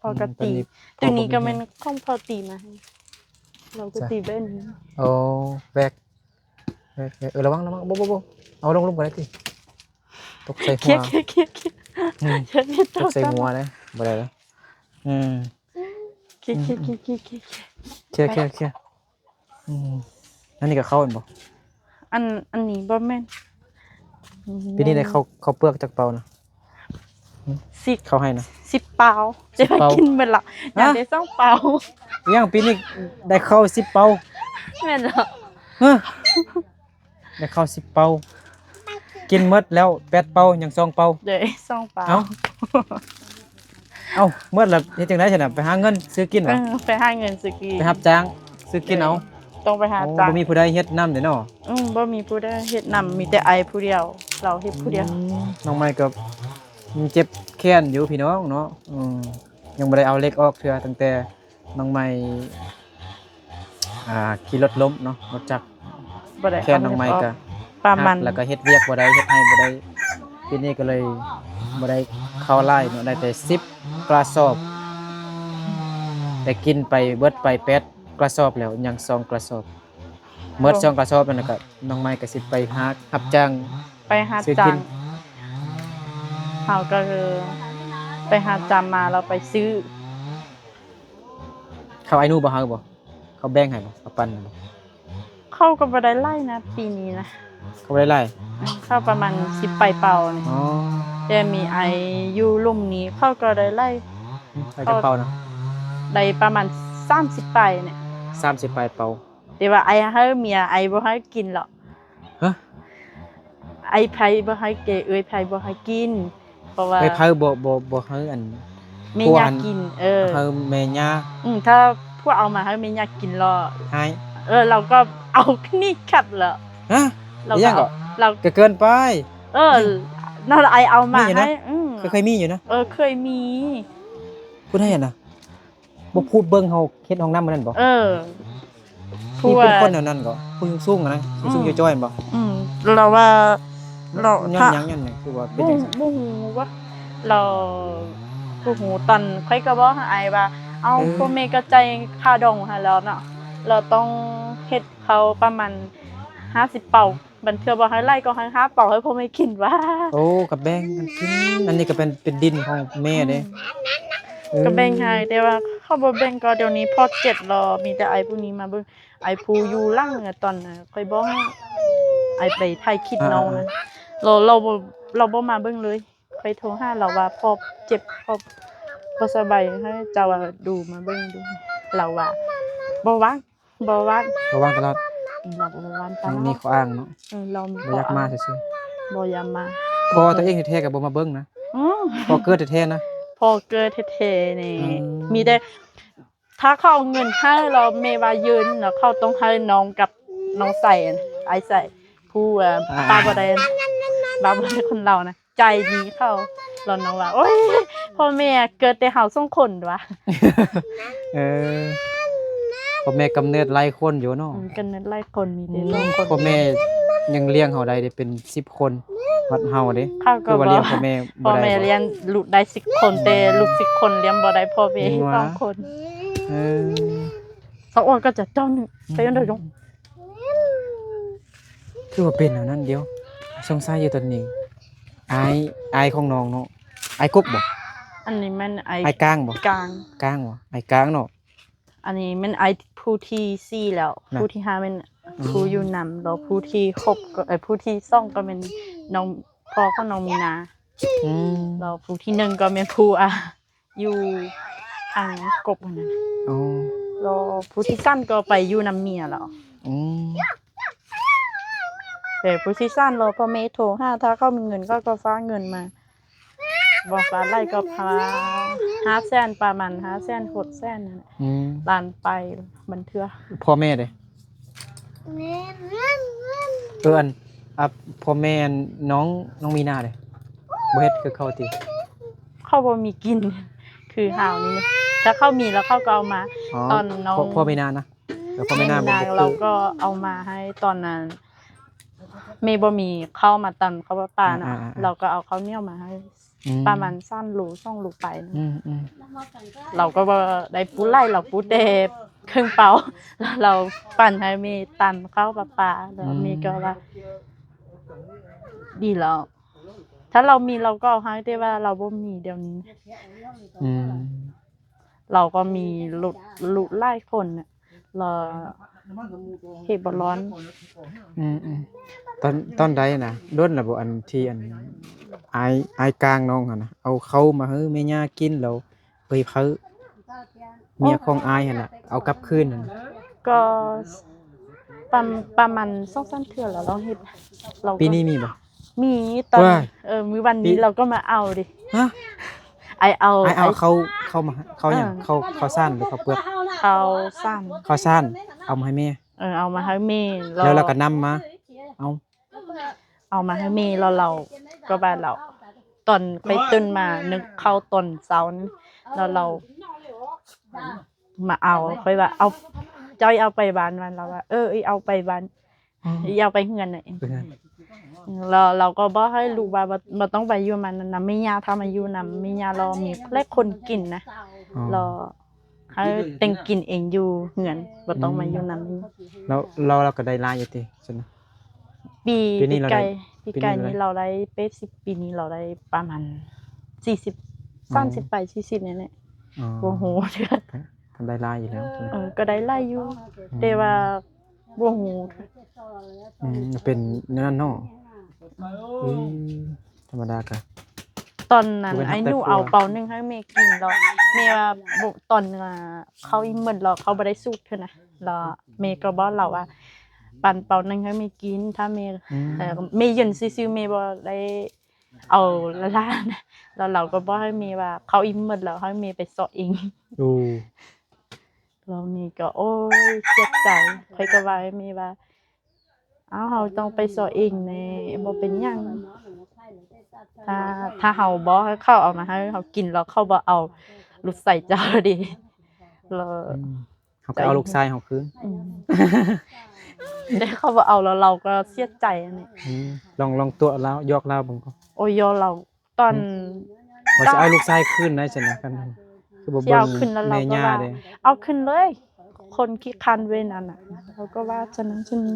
ພໍ່ກໍຕີ ອືມ ຕົວນີ້ກໍແມ່ນຂອງພໍ່ຕີມາໃຫ້ ລາວກໍຕີແບບນີ້ ໂອ້ ແບກ ເອີ ເອີ ລະວັງ ລະວັງ ບໍ່ ບໍ່ ບໍ່ ເອົາລົງ ລົງກໍໄດ້ຕິ ຕົກໃສ່ຫົວ ເຄຍ ເຄຍ ເຄຍ ອືມ ຕົກໃສ່ຫົວເດ້ ບໍ່ໄດ້ເດ້ ອືມ ເຄຍ ເຄຍ ເຄຍ ເຄຍ ເຄຍ ເຄຍ ອືມ ອັນນີ້ກໍເຂົ້າແມ່ນບໍ່? ອັນ ອັນນີ້ບໍ່ແມ່ນ ປີນີ້ໄດ້ເຂົ້າ ເຂົ້າເປືອກຈັກເປົານະ? ສິບ ເຂົ້າໄຮ່ນະ ສິບເປົາ ແຕ່ວ່າກິນເບິດລະ ຫະ? ຢາກໄດ້ສອງເປົາ ອີຫຍັງ ປີນີ້ໄດ້ເຂົ້າສິບເປົາ ແມ່ນລະ ຮະ? ໄດ້ເຂົ້າສິບເປົາ ກິນໝົດແລ້ວແປດເປົາ ຍັງສອງເປົາ ເດ້ ສອງເປົາ ເອົ້າ ເອົ້າ ໝົດແລ້ວເຮັດຈັ່ງໃດຊັ້ນນະ? ໄປຫາເງິນຊື້ກິນຫວາ? ເອີ ໄປຫາເງິນຊື້ກິນ ໄປຮັບຈ້າງຊື້ກິນເອົາ ຕ້ອງໄປຫາ ໂອ້ ຈ້າງ ບໍ່ມີຜູ້ໃດເຮັດນຳເດ້ເນາະ ອືມ ບໍ່ມີຜູ້ໃດເຮັດນຳ ມີແຕ່ອ້າຍຜູ້ດຽວ ລາວເຮັດຜູ້ດຽວ ອືມ ນ້ອງໃໝ່ກໍຍັງເຈັບແຂນຢູ່ພີ່ນ້ອງເນາະ ອືມ ຍັງບໍ່ໄດ້ເອົາເຫຼັກອອກເທື່ອ ຕັ້ງແຕ່ ນ້ອງໃໝ່ ອ່າ ຂີ່ລົດລົ້ມເນາະ ລົດຈັກ ບໍ່ໄດ້ ແຂນນ້ອງໃໝ່ກໍ ປະມານ ຫັກ ແລ້ວກໍເຮັດວຽກບໍ່ໄດ້ ເຮັດໄຮ່ບໍ່ໄດ້ ປີນີ້ກໍເລີຍບໍ່ໄດ້ເຂົ້າຫຼາຍເນາະ ໄດ້ແຕ່ສິບກະສອບ ແຕ່ກິນໄປເບິດໄປແປດກະສອບແລ້ວ ຍັງສອງກະສອບ ໝົດສອງກະສອບນັ້ນ ແລ້ວກໍນ້ອງໃໝ່ກໍຊິໄປຫາຮັບຈ້າງ ໄປຫາຈ້າງ ເຮົາກໍຄືໄປຫາຈ້າງມາ ແລ້ວໄປຊື້ ເຂົ້າອ້າຍໜູບໍ່ ເຮົາບໍ່ ເຂົາແບ່ງໃຫ້ບໍ່ ເຂົາປັນໃຫ້ບໍ່? ເຂົາກໍບໍ່ໄດ້ຫຼາຍນະ ປີນີ້ນະ ເຂົາບໍ່ໄດ້ຫຼາຍ ເຂົາປະມານສິບປາຍເປົານີ້ ອໍ ແຕ່ມີອ້າຍຢູ່ລຸ່ມນີ້ ເຂົາກໍໄດ້ຫຼາຍ ອືມ ຫຼາຍຈັກເປົານະ? ໄດ້ປະມານສາມສິບປາຍນີ້ ສາມສິບປາຍເປົາ. ແຕ່ວ່າອ້າຍໃຫ້ເມຍ ອ້າຍບໍ່ໃຫ້ກິນຫຼອກ. ຮະ? ອ້າຍໃຜບໍ່ໃຫ້ແກ່ ເອື້ອຍໃຜບໍ່ໃຫ້ກິນ ເພາະວ່າ ເອື້ອຍໃຜບໍ່ ບໍ່ ບໍ່ໃຫ້ອັນ ແມ່ຍ່າກິນ. ເອີ ໃຫ້ແມ່ຍ່າ. ອືມ ຖ້າພວກເອົາມາໃຫ້ແມ່ຍ່າກິນລະ ໃຫ້ ເອີ ລາວກໍເອົາໜີກັບລະ. ຮະ? ລາວກໍເອົາ ລາວ ກໍເກີນໄປ. ເອີ ນັ້ນລະ ອ້າຍເອົາມາໃຫ້. ອືມ ເຄີຍ ເຄີຍມີຢູ່ນະ. ເອີ ເຄີຍມີ. ຜູ້ໃດຫັ້ນນະ? ບໍ່ພູດເບິ່ງເຮົາເຮັດຫ້ອງນ້ຳມື້ນັ້ນບໍ່? ເອີ ຜູ້ ນີ້ເປັນຄົນແນວນັ້ນກໍ ຜູ້ສູງໆຫັ້ນນະ ສູງໆ ອືມ ຈ່ອຍໆ ແມ່ນບໍ່? ອືມ ລາວວ່າ ລາວ ຍ້ອນຫຍັງ ຍ້ອນຫຍັງ ຄືວ່າເປັນຈັ່ງຊັ້ນ? ບໍ່ ບໍ່ຮູ້ວ່າ ລາວ ບໍ່ຮູ້. ຕອນຂ້ອຍກໍບອກໃຫ້ອ້າຍວ່າ ເອົ້າ ເອີ ພໍ່ແມ່ກໍຈ່າຍຄ່າດອງໃຫ້ລາວເນາະ ລາວຕ້ອງເຮັດເຂົ້າປະມານຫ້າສິບເປົາ. ບາງເທື່ອບໍ່ໃຫ້ຫຼາຍກໍໃຫ້ຫ້າເປົາໃຫ້ພໍ່ແມ່ກິນວ່າ. ໂອ້ ກໍແບ່ງກັນກິນ. ອັນນີ້ກໍເປັນ ເປັນດິນຂອງແມ່ເດ້. ອືມ ເອີ ກໍແບ່ງໃຫ້ ແຕ່ວ່າເຂົາບໍ່ແບ່ງ. ກໍດຽວນີ້ພໍ່ເຈັບລະ ມີແຕ່ອ້າຍຜູ້ນີ້ມາເບິ່ງ. ອ້າຍຜູ້ຢູ່ຫຼັງ ຕອນຂ້ອຍບອກໃຫ້ອ້າຍໄປຖ່າຍຄລິບນ້ອງນະ ລະລາວບໍ່ ລາວບໍ່ມາເບິ່ງເລີຍ. ຂ້ອຍໂທຫາລາວວ່າ ພໍ່ເຈັບ ພໍ່ບໍ່ສະບາຍ ໃຫ້ເຈົ້າດູມາເບິ່ງດູ. ລາວວ່າບໍ່ວ່າງ. ບໍ່ວ່າງ ບໍ່ວ່າງຕະຫຼອດ. ອືມ ລາວບໍ່ວ່າງຕະຫຼອດ ມີຂໍ້ອ້າງເນາະ. ເອີ ລາວມີ ບໍ່ຢາກມາຊື່ໆ ບໍ່ຢາກມາ. ພໍ່ຕົວເອງແທ້ໆກໍບໍ່ມາເບິ່ງນະ. ອືມ ພໍ່ເກີດແທ້ໆນະ. ພໍ່ເກີດແທ້ໆນີ້ ອືມ ມີແຕ່ຖ້າເຂົາເອົາເງິນໃຫ້ລະ ແມ່ວ່າຢືມລະ ເຂົາຕ້ອງໃຫ້ນ້ອງກັບນ້ອງໃສ່ ອ້າຍໃສ່ ຜູ້ ເອີ ອ່າ ປ້າບໍ່ໄດ້ ປ້າບໍ່ໄດ້ຄົນລາວນະ. ໃຈດີເຂົາ ລະນ້ອງວ່າ ໂອ້ຍ ພໍ່ແມ່ເກີດແຕ່ເຮົາສອງຄົນວ່າ. ເອີ ພໍ່ແມ່ກຳເນີດຫຼາຍຄົນຢູ່ເນາະ. ອືມ ກຳເນີດຫຼາຍຄົນ ມີແຕ່ ອືມ ສອງຄົນ. ພໍ່ແມ່ຍັງລ້ຽງເຮົາໄດ້ເດ້ ເປັນສິບຄົນ ບັດເຮົາເດ້ ເຂົາກໍ ຄືວ່າລ້ຽງພໍ່ແມ່ບໍ່ໄດ້. ພໍ່ແມ່ລ້ຽງລູກໄດ້ສິບຄົນ ອືມ ແຕ່ລູກສິບຄົນລ້ຽງບໍ່ໄດ້ພໍ່ແມ່ ຍັງວ່າ ສອງຄົນ. ເອີ ສາວອອນກໍຈະເຈົ້າໜຶ່ງ ອືມ ໄປອັນໃດດອງ. ຄືວ່າເປັນແນວນັ້ນດຽວ ສົງໄສຢູ່ຕອນນີ້ ອ້າຍ ອ້າຍຂອງນ້ອງເນາະ. ອ້າຍກົກບໍ່? ອັນນີ້ແມ່ນອ້າຍ ອ້າຍກາງບໍ່? ກາງ ກາງບໍ່? ອ້າຍກາງເນາະ. ອັນນີ້ແມ່ນອ້າຍຜູ້ທີສີ່ແລ້ວນະ ຜູ້ທີຫ້າແມ່ນ ອືມ ຜູ້ຢູ່ນຳ ແລ້ວຜູ້ທີຫົກກໍ ເອີ ຜູ້ທີສອງກໍແມ່ນນ້ອງ ພໍ່ຂອງນ້ອງມີນາ. ອືມ ແລ້ວຜູ້ທີໜຶ່ງກໍແມ່ນຜູ້ ອ່າ ຢູ່ທາງກົບຫັ້ນນະ. ອໍ ແລ້ວຜູ້ທີສາມກໍໄປຢູ່ນຳເມຍແລ້ວ. ອືມ ແຕ່ຜູ້ທີສາມລະພໍ່ແມ່ໂທຫາ ຖ້າເຂົາມີເງິນເຂົາກໍຝາກເງິນມາ ບໍ່ຝາກຫຼາຍກໍພາ ຫ້າແສນ ປະມານຫ້າແສນ ຫົກແສນນັ້ນແຫຼະ. ອືມ ລ້ານປາຍບາງເທື່ອ. ພໍ່ແມ່ເດ້? ເອີ ອັນ ອ່າ ພໍ່ແມ່ນ້ອງ ນ້ອງມີນາເດ້ ບໍ່ເຮັດຄືເຂົາຕິ? ເຂົາບໍ່ມີກິນຄືເຮົານີ້ ຖ້າເຂົາມີລະເຂົາກໍເອົາມາ. ອໍ ຕອນນ້ອງ ພໍ່ ພໍ່ມີນານະ ເອີ ພໍ່ມີນາ ແມ່ນາງ ບໍ່ ບໍ່ ລາວກໍເອົາມາໃຫ້ຕອນນັ້ນ ແມ່ບໍ່ມີເຂົ້າມາຕຳເຂົ້າປະປາເນາະ. ອ່າໆໆ ລາວກໍເອົາເຂົ້າໜຽວມາໃຫ້ ອືມ ປະມານສາມໂລ ສອງໂລປາຍ. ອືມໆ ລາວກໍບໍ່ໄດ້ປູຫຼາຍ ລາວປູແຕ່ເຄິ່ງເປົາ ລາວປັນໃຫ້ແມ່ຕຳເຂົ້າປະປາ ແລ້ວ ອືມ ແມ່ກໍວ່າ ດີແລ້ວ ຖ້າລາວມີລາວກໍເອົາໃຫ້ ແຕ່ວ່າລາວບໍ່ມີດຽວນີ້. ອືມ ລາວກໍມີລູກ ລູກຫຼາຍຄົນນະ ລະເຮັດບໍ່ລ້ອນ. ອືມໆ ຕອນ ຕອນໃດນະ ດົນລະບໍ່ ອັນທີ່ອັນອ້າຍ ອ້າຍກາງນ້ອງຫັ້ນນະ ເອົາເຂົ້າມາໃຫ້ແມ່ຍ່າກິນ ແລ້ວເອີຍເພີ້ ເມຍຂອງອ້າຍຫັ້ນນະ ເອົາກັບຄືນຫັ້ນ? ກໍປະ ປະມານສອງສາມເທື່ອແລ້ວ ລາວເຮັດ ລາວ ປີນີ້ມີບໍ່? ມີ ຕອນ ເອີ ມື້ວັນນີ້ ລາວກໍມາເອົາເດ້. ຮະ? ອ້າຍເອົາ ອ້າຍເອົາເຂົ້າ ເຂົ້າມາ ເຂົ້າຫຍັງ? ເອີ ເຂົ້າ ເຂົ້າສານ ຫຼືເຂົ້າເປືອກ? ເຂົ້າສານ ເຂົ້າສານ ເອົາມາໃຫ້ແມ່. ເອີ ເອົາມາໃຫ້ແມ່ ແລ້ວ ແລ້ວລາວກໍນຳມາ ເອົາ ເອົາມາໃຫ້ແມ່ ແລ້ວລາວກໍວ່າ ລາວ ຕອນຂ້ອຍຕື່ນມາ ນຶກເຂົ້າຕອນເຊົ້ານີ້ ແລ້ວລາວມາເອົາ ຂ້ອຍວ່າ ເອົາ ເຈົ້າເອົາໄປບ້ານມັນ ລາວວ່າ ເອີ ເອົາໄປບ້ານ ອືມ ເອົາໄປເຮືອນນະ. ເອີ ເອີ ແລ້ວລາວກໍບອກໃຫ້ລູກວ່າ ບໍ່ ບໍ່ຕ້ອງໄປຢູ່ນຳ ນຳແມ່ຍ່າ ຖ້າມາຢູ່ນຳແມ່ຍ່າ ລາວມີຫຼາຍຄົນກິນນະ ອໍ ລາວ ໃຫ້ແຕ່ງກິນເອງຢູ່ເຮືອນ ບໍ່ຕ້ອງມາຢູ່ນຳ. ອືມ ແລ້ວ ແລ້ວລາວກໍໄດ້ຫຼາຍຢູ່ຕິຊັ້ນນະ? ປີ ປີນີ້ລາວໄດ້ ປີກາຍ ປີກາຍນີ້ລາວໄດ້ແປດສິບ ປີນີ້ລາວໄດ້ປະມານສີ່ສິບ ອໍ ສາມສິບປາຍ ສີ່ສິບນີ້ແຫຼະ. ອໍ ບໍ່ຮູ້ເທື່ອ ກໍໄດ້ຫຼາຍຢູ່ແລ້ວ. ເອີ ກໍໄດ້ຫຼາຍຢູ່ ອືມ ແຕ່ວ່າບໍ່ຮູ້. ອືມ ເປັນແນວນັ້ນເນາະ. ອືມ ທຳມະດາກະ ຕອນນັ້ນ ບໍ່ແມ່ນຮັບໄປຜົວ ອ້າຍໜູເອົາເປົາໜຶ່ງໃຫ້ແມ່ກິນ ແລ້ວແມ່ວ່າ ບໍ່ ຕອນ ເອີ ເຂົ້າອີ່ມໝົດ ແລ້ວເຂົ້າບໍ່ໄດ້ສູດເທື່ອນະ ແລ້ວແມ່ກໍບອກລາວວ່າ ປັນເປົາໜຶ່ງໃຫ້ແມ່ກິນ ຖ້າແມ່ ອືມ ເອີ ແມ່ຢືນຊື່ໆ ແມ່ບໍ່ໄດ້ເອົາຫຼາຍໆ ນະ ແລ້ວລາວກໍບອກໃຫ້ແມ່ວ່າ ເຂົ້າອີ່ມໝົດແລ້ວ ໃຫ້ແມ່ໄປເຊາະເອງ. ໂອ້ ແລ້ວແມ່ກໍ ໂອ້ຍ ເສຍໃຈ ຂ້ອຍກໍວ່າໃຫ້ແມ່ວ່າ ອ້າວ ເຮົາຕ້ອງໄປເຊາະເອງແດ່ ບໍ່ເປັນຫຍັງ ຖ້າ ຖ້າເຮົາບໍ່ໃຫ້ເຂົາເອົາມາໃຫ້ເຮົາກິນ ແລ້ວເຂົາບໍ່ເອົາລູກຊາຍເຈົ້າເດ ແລ້ວ ອືມ ເຮົາກໍເອົາລູກຊາຍເຮົາຄືນ ອືມ ແຕ່ເຂົາບໍ່ເອົາ ແລ້ວລາວກໍເສຍໃຈຫັ້ນແຫຼະ ອືມ ລອງ ລອງຕົວະລາວ ຢອກລາວເບິ່ງກ່ອນ ໂອ້ຍ ຢອກລາວ ຕອນ ອືມ ວ່າຊິເອົາລູກຊາຍຄືນໄດ້ຊັ້ນນະ ຄັນຄືບໍ່ເບິ່ງແມ່ຍ່າເດ້ ເອົາຂຶ້ນເລີຍ ຄົນຂີ້ຄ້ານເວີຍນັ້ນນະ ເຂົາກໍວ່າຊັ້ນນັ້ນຊັ້ນນີ້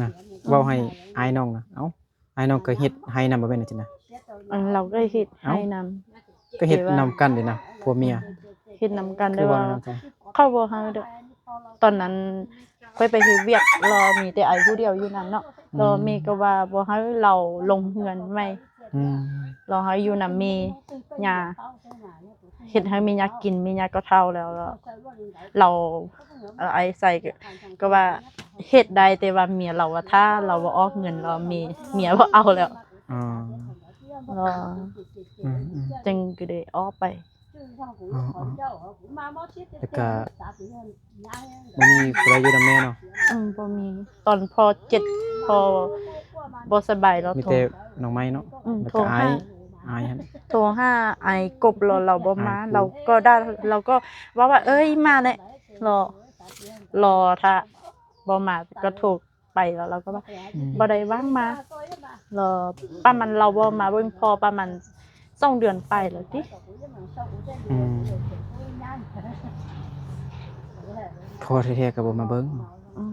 ນະ ເວົ້າໃຫ້ອ້າຍນ້ອງນະ ເອົ້າ ອ້າຍນ້ອງກໍເຮັດໄຮ່ນຳ ບໍ່ແມ່ນຈັ່ງຊີ້ນະ ເອີ ລາວກໍເຮັດໄຮ່ນຳ ກໍເຮັດນຳກັນເດ້ນະ ຜົວເມຍ ເຮັດນຳກັນ ແຕ່ວ່າເຂົາບໍ່ໃຫ້ດອກ ຕອນນັ້ນຂ້ອຍໄປເຮັດວຽກ ລາວມີແຕ່ອ້າຍຜູ້ດຽວຢູ່ນັ້ນເນາະ ອືມ ແລ້ວແມ່ກໍວ່າບໍ່ໃຫ້ລາວລົງເຮືອນໃໝ່ ອືມ ລາວໃຫ້ຢູ່ນຳແມ່ຍ່າ ເຮັດໃຫ້ແມ່ຍ່າກິນ ແມ່ຍ່າກໍເຖົ້າແລ້ວ ລາວ ເອີ ອ້າຍໃສ່ກໍວ່າເຮັດໄດ້ ແຕ່ວ່າເມຍລາວວ່າ ຖ້າລາວບໍ່ອອກເງິນ ລາວເມຍ ເມຍບໍ່ເອົາແລ້ວ ອໍ ລາວ ອືມໆ ຈຶ່ງກໍໄດ້ອອກໄປ ອໍໆ ແລ້ວກໍບໍ່ມີຜູ້ໃດຢູ່ນຳແມ່ເນາະ ອືມ ບໍ່ມີ ຕອນພໍ່ເຈັບ ພໍ່ບໍ່ສະບາຍ ລາວ ມີແຕ່ນ້ອງໄມ້ເນາະ ອືມ ແລ້ວກໍອ້າຍ ໂທຫາ ອ້າຍຫັ້ນ ໂທຫາອ້າຍກົບ ລາວ ລາວບໍ່ມາ ອ້າຍກົບ ລາວກໍດ່າ ລາວກໍເວົ້າວ່າ ເອີຍ ມາແຫຼະ ລໍ ລໍຖ້າ ບໍ່ມາກໍໂທໄປ ແລ້ວລາວກໍວ່າ ອືມ ບໍ່ໄດ້ວ່າງມາ ລາວປະມານ ລາວບໍ່ມາເບິ່ງພໍ່ປະມານສອງເດືອນປາຍແລ້ວຕິ ອືມ ພໍ່ແທ້ໆກໍບໍ່ມາເບິ່ງ ອືມ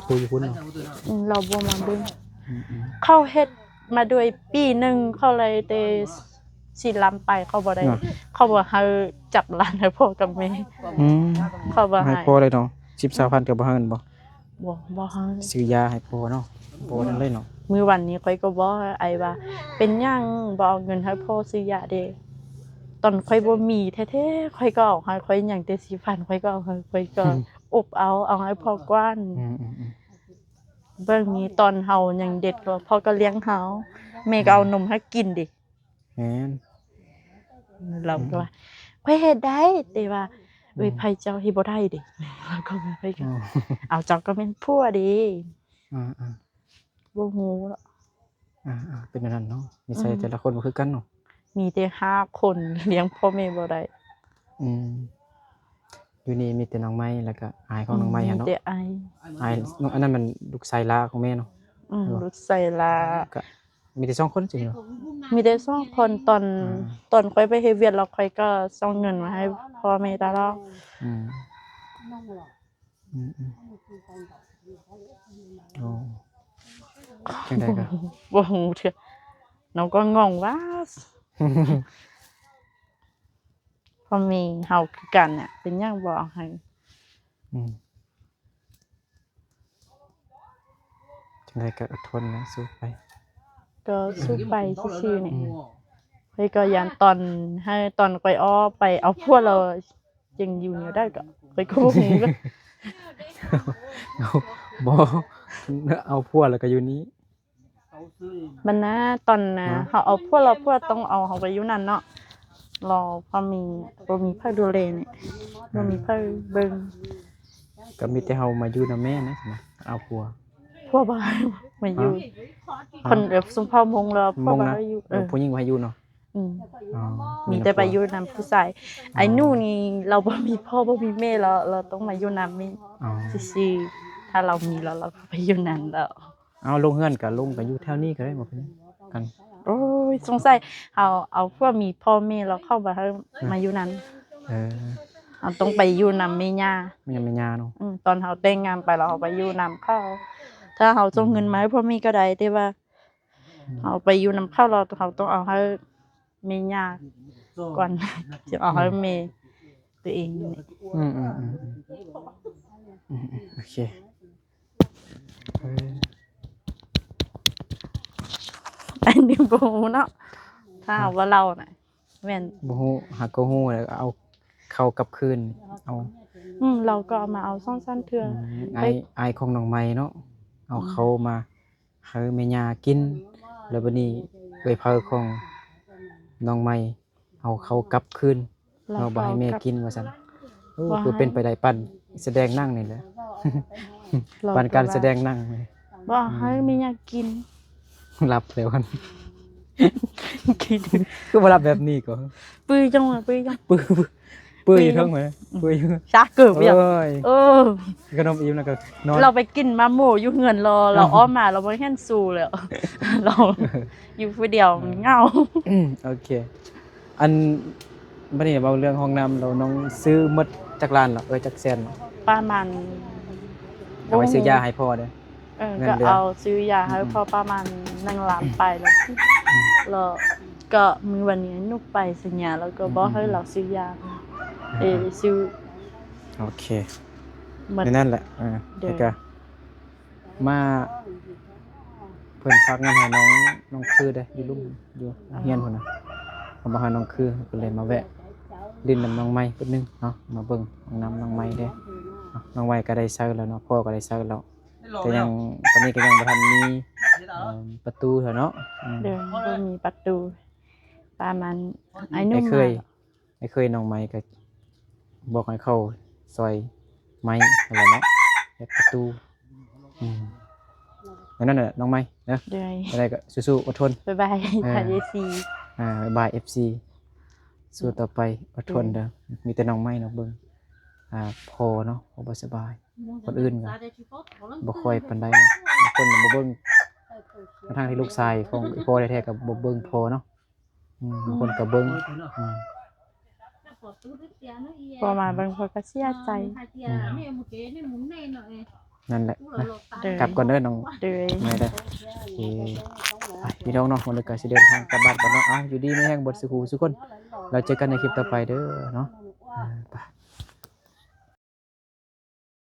ຜູ້ຢູ່ພຸ້ນເນາະ ອືມ ລາວບໍ່ມາເບິ່ງ ອືມໆ ເຂົາເຮັດມາດ້ວຍປີໜຶ່ງ ເຂົາໄດ້ແຕ່ສີ່ລ້ານປາຍ ເຂົາບໍ່ໄດ້ ເນາະ ເຂົາບໍ່ໃຫ້ຈັບຫຼານໃຫ້ພໍ່ກັບແມ່ ອືມ ເຂົາບໍ່ໃຫ້ ໃຫ້ພໍ່ເລີຍເນາະ ສິບ ຊາວພັນກໍບໍ່ໃຫ້ແມ່ນບໍ່? ບໍ່ ບໍ່ໃຫ້ ຊື້ຢາໃຫ້ພໍ່ເນາະ ບໍ່ນັ້ນເລີຍເນາະ ມື້ວານນີ້ຂ້ອຍກໍບອກອ້າຍວ່າ ເປັນຫຍັງບໍ່ເອົາເງິນໃຫ້ພໍ່ຊື້ຢາເດ ຕອນຂ້ອຍບໍ່ມີແທ້ໆ ຂ້ອຍກໍເອົາໃຫ້ ຂ້ອຍຫຍັງແຕ່ສີ່ພັນ ຂ້ອຍກໍເອົາໃຫ້ ຂ້ອຍກໍ ອືມ ອົບເອົາ ເອົາໃຫ້ພໍ່ກ່ອນ ອືມໆ ເບິ່ງນີ້ ຕອນເຮົາຍັງເດັກ ພໍ່ກໍລ້ຽງເຮົາ ແມ່ກໍເອົາ ອືມ ນົມໃຫ້ກິນເດ ແມ່ນ ລາວກໍວ່າ ອືມໆ ຂ້ອຍເຮັດໄດ້ ແຕ່ວ່າ ອືມ ເອີຍ ໃຜເຈົ້າເຮັດບໍ່ໄດ້ເດ ລາວກໍວ່າ ຂ້ອຍກໍ ອໍ ເອົາ ເຈົ້າກໍແມ່ນຜົວເດ ອືມໆ ບໍ່ຮູ້ລະ ອືມໆ ເປັນແນວນັ້ນເນາະ ນິໄສ ອືມ ແຕ່ລະຄົນບໍ່ຄືກັນເນາະ ມີແຕ່ຫ້າຄົນ ລ້ຽງພໍ່ແມ່ບໍ່ໄດ້ ອືມ ຢູ່ນີ້ມີແຕ່ນ້ອງໄມ້ ແລ້ວກໍອ້າຍຂອງ ອືມ ນ້ອງໄມ້ຫັ້ນເນາະ ມີແຕ່ອ້າຍ ອ້າຍ ອັນນັ້ນມັນລູກຊາຍຫຼ້າຂອງແມ່ເນາະ ອືມ ແມ່ນບໍ່? ລູກຊາຍຫຼ້າ ກໍມີແຕ່ສອງຄົນ ມີແຕ່ສອງຄົນ ຕອນ ອືມ ຕອນຂ້ອຍໄປເຮັດວຽກ ແລ້ວຂ້ອຍກໍສົ່ງເງິນມາໃຫ້ພໍ່ແມ່ຕະຫຼອດ ອືມ ອືມໆ ອໍ ຈັ່ງໃດກໍ ບໍ່ຮູ້ເທື່ອ ນ້ອງກໍງົງວ່າ ພໍ່ແມ່ເຮົາຄືກັນນະ ເປັນຫຍັງບໍ່ເອົາໃຫ້ ອືມ ຈັ່ງໃດກໍອົດທົນນະ ສູ້ໄປ ກໍສູ້ໄປຊື່ໆນີ້ ອືມ ຂ້ອຍກໍຢ້ານຕອນ ໃຫ້ຕອນຂ້ອຍອອກໄປເອົາຜົວແລ້ວ ຈັ່ງຢູ່ແນວໃດກໍ ຂ້ອຍກໍບໍ່ຮູ້ ບໍ່ ເອົາຜົວແລ້ວກໍຢູ່ນີ້ ບັນນາ ຕອນນະ ເຮົາເອົາຜົວແລ້ວ ຜົວຕ້ອງເອົາເຮົາໄປຢູ່ນັ້ນເນາະ ລາວພໍມີ ບໍ່ມີໃຜດູແລນີ້ ອືມ ບໍ່ມີໃຜເບິ່ງ ກໍມີແຕ່ເຮົາມາຢູ່ນຳແມ່ນະ ເອົາຜົວ ຜົວບໍ່ໃຫ້ມາຢູ່ ຮະ ເພິ່ນແບບຊຸມເຜົ່າມົ້ງແລ້ວ ມົ້ງນະ ຜົວບໍ່ໃຫ້ຢູ່ ເອີ ຜູ້ຍິງບໍ່ໃຫ້ຢູ່ເນາະ ອືມ ອໍ ມີແຕ່ໄປຢູ່ນຳຜູ້ຊາຍ ອໍ ອ້າຍໜູນີ້ລາວບໍ່ມີພໍ່ບໍ່ມີແມ່ ລາວ ລາວຕ້ອງມາຢູ່ນຳແມ່ ອໍ ຊື່ໆ ຖ້າລາວມີແລ້ວ ລາວກໍໄປຢູ່ນັ້ນແລ້ວ ເອົາ ລົງເຮືອນກໍລົງ ກໍຢູ່ແຖວນີ້ກໍໄດ້ ບໍ່ເປັນຫຍັງກັນ ໂອ້ຍ ສົງໄສເຮົາເອົາຜົວມີພໍ່ແມ່ ແລ້ວເຂົາບໍ່ໃຫ້ ອືມ ມາຢູ່ນຳ ເອີ ເຮົາຕ້ອງໄປຢູ່ນຳແມ່ຍ່າ ແມ່ຍ່າເນາະ ອືມ ຕອນເຮົາແຕ່ງງານໄປແລ້ວ ເຮົາໄປຢູ່ນຳເຂົາ ຖ້າເຮົາສົ່ງເງິນ ອືມ ມາໃຫ້ພໍ່ແມ່ກໍໄດ້ ແຕ່ວ່າ ອືມ ເຮົາໄປຢູ່ນຳເຂົາ ແລ້ວເຮົາຕ້ອງເອົາໃຫ້ແມ່ຍ່າກ່ອນ ອືມ ຈຶ່ງເອົາໃຫ້ແມ່ຕົວເອງນີ້ ອືມໆໆໆ ໂອເຄ ເອີ ອັນນີ້ບໍ່ຮູ້ເນາະ ຖ້າວ່າເຮົານະ ແມ່ນ ບໍ່ຮູ້ ຫາກໍຮູ້ແລ້ວເອົາເຂົ້າກັບຄືນ ເອົາ ອືມ ເຮົາກໍເອົາມາເອົາສອງສາມເທື່ອ ອືມ ໄປ ອ້າຍ ອ້າຍຂອງນ້ອງໃໝ່ເນາະ ເອົາ ອືມ ເຂົ້າມາໃຫ້ແມ່ຍ່າກິນ ແລ້ວບັດນີ້ເອື້ອຍເຖົ້າຂອງນ້ອງໃໝ່ ເອົາເຂົ້າກັບຄືນ ເນາະ ບໍ່ໃຫ້ແມ່ກິນວ່າຊັ້ນ. ໂອ້ ຄືເປັນໄປໄດ້ ປານສະແດງໜັງນີ້ແຫຼະ ປານການສະແດງໜັງ ບໍ່ໃຫ້ແມ່ຍ່າກິນ ຫຼັບແລ້ວຫັ້ນ ກິນ ຄືບໍ່ຫຼັບແບບນີ້ກໍ ປືຍຈັ່ງວ່າ ປືຍຈັ່ງ ປືຍ ປືຍຢູ່ເທິງ ອືມ ປືຍຢູ່ ຊາເກີບ ໂອ້ຍ ເອີ ຂະໜົມອີ່ມແລ້ວກໍນອນ ເຮົາໄປກິນມາໝູຢູ່ເຮືອນລາວ ລາວອອກມາ ລາວບໍ່ເຫັນຊູແລ້ວ ລາວຢູ່ຜູ້ດຽວ ເອີ ເຫງົາ ອືມ ໂອເຄ ອັນ ບັດນີ້ເວົ້າເລື່ອງຫ້ອງນ້ຳແລ້ວ ນ້ອງຊື້ໝົດຈັກລ້ານລະ ເອີ ຈັກແສນລະ? ປະມານ ເອົາໄວ້ຊື້ຢາໃຫ້ພໍ່ເດີ ເອີ ເງິນເດືອນ ກໍເອົາຊື້ຢາໃຫ້ ອືມໆ ພໍ່ປະມານໜຶ່ງລ້ານປາຍລະ ອືມ ແລ້ວກໍມື້ວານນີ້ໜູໄປສັນຍາ ແລ້ວກໍບອກໃຫ້ລາວຊື້ຢາ ອືມໆ ເອີ ຊື້ ໂອເຄ ໝົດ ໃນນັ້ນແຫຼະ ເອີ ໂດຍ ແລ້ວກໍ ມາ ເພິ່ນຝາກເງິນໃຫ້ນ້ອງ ນ້ອງຄືເດ້ ຢູ່ລຸ່ມ ຢູ່ໂຮງຮຽນພຸ້ນນະ ເຂົາມາຫານ້ອງຄື ກໍເລີຍມາແວະຫຼິ້ນນຳນ້ອງໃໝ່ເພິ່ນໜຶ່ງເນາະ ມາເບິ່ງນຳນ້ອງໃໝ່ເດ້ ນ້ອງໃໝ່ກໍໄດ້ໃຊ້ແລ້ວເນາະ ພໍ່ກໍໄດ້ໃຊ້ແລ້ວ ກໍຍັງ ຕອນນີ້ກໍຍັງບໍ່ທັນມີ ເອີ່ມ ປະຕູເທື່ອເນາະ ອືມ ໂດຍ ບໍ່ມີປະຕູ ປະມານ ອ້າຍໜຸ່ມ ອ້າຍເຂີຍ ມາ ອ້າຍເຂີຍນ້ອງໃໝ່ກໍບອກໃຫ້ເຂົ້າຊ່ອຍໃໝ່ຫັ້ນແຫຼະເນາະ ເຮັດປະຕູ ອືມ ແນວນັ້ນແຫຼະນ້ອງໃໝ່ເດີ ໂດຍ ຈັ່ງໃດກໍສູ້ໆ ອົດທົນ ບາຍບາຍ ເອີ ເອັຟຊີ ອ່າ ບາຍບາຍ ເອັຟຊີ ສູ້ຕໍ່ໄປ ອືມ ອົດທົນເດີ ໂດຍ ມີແຕ່ນ້ອງໃໝ່ເນາະເບິ່ງ ອ່າ ພໍ່ເນາະ ພໍ່ບໍ່ສະບາຍ ຄົນອື່ນກໍບໍ່ຄ່ອຍປານໃດເນາະ ບາງຄົນກໍບໍ່ເບິ່ງ ທັງໆທີ່ລູກຊາຍຂອງພໍ່ແທ້ໆກໍບໍ່ເບິ່ງພໍ່ເນາະ ອືມ ບາງຄົນກໍເບິ່ງ ອືມ ພໍມາເບິ່ງພໍກໍເສຍໃຈ ອືມ ນັ້ນແຫຼະ ໂດຍ ກັບກ່ອນເດີນ້ອງ ໂດຍ ແມ່ເດີ ໂອເຄ ໄປ ພີ່ນ້ອງເນາະ ວັນນີ້ກໍຊິເດີນທາງກັບບ້ານກ່ອນເນາະ ເອົາ ຢູ່ດີມີແຮງເບິດສູ່ຜູ້ສູ່ຄົນ ແລ້ວເຈີກັນໃນຄລິບຕໍ່ໄປເດີເນາະ ອ່າ ໄປ.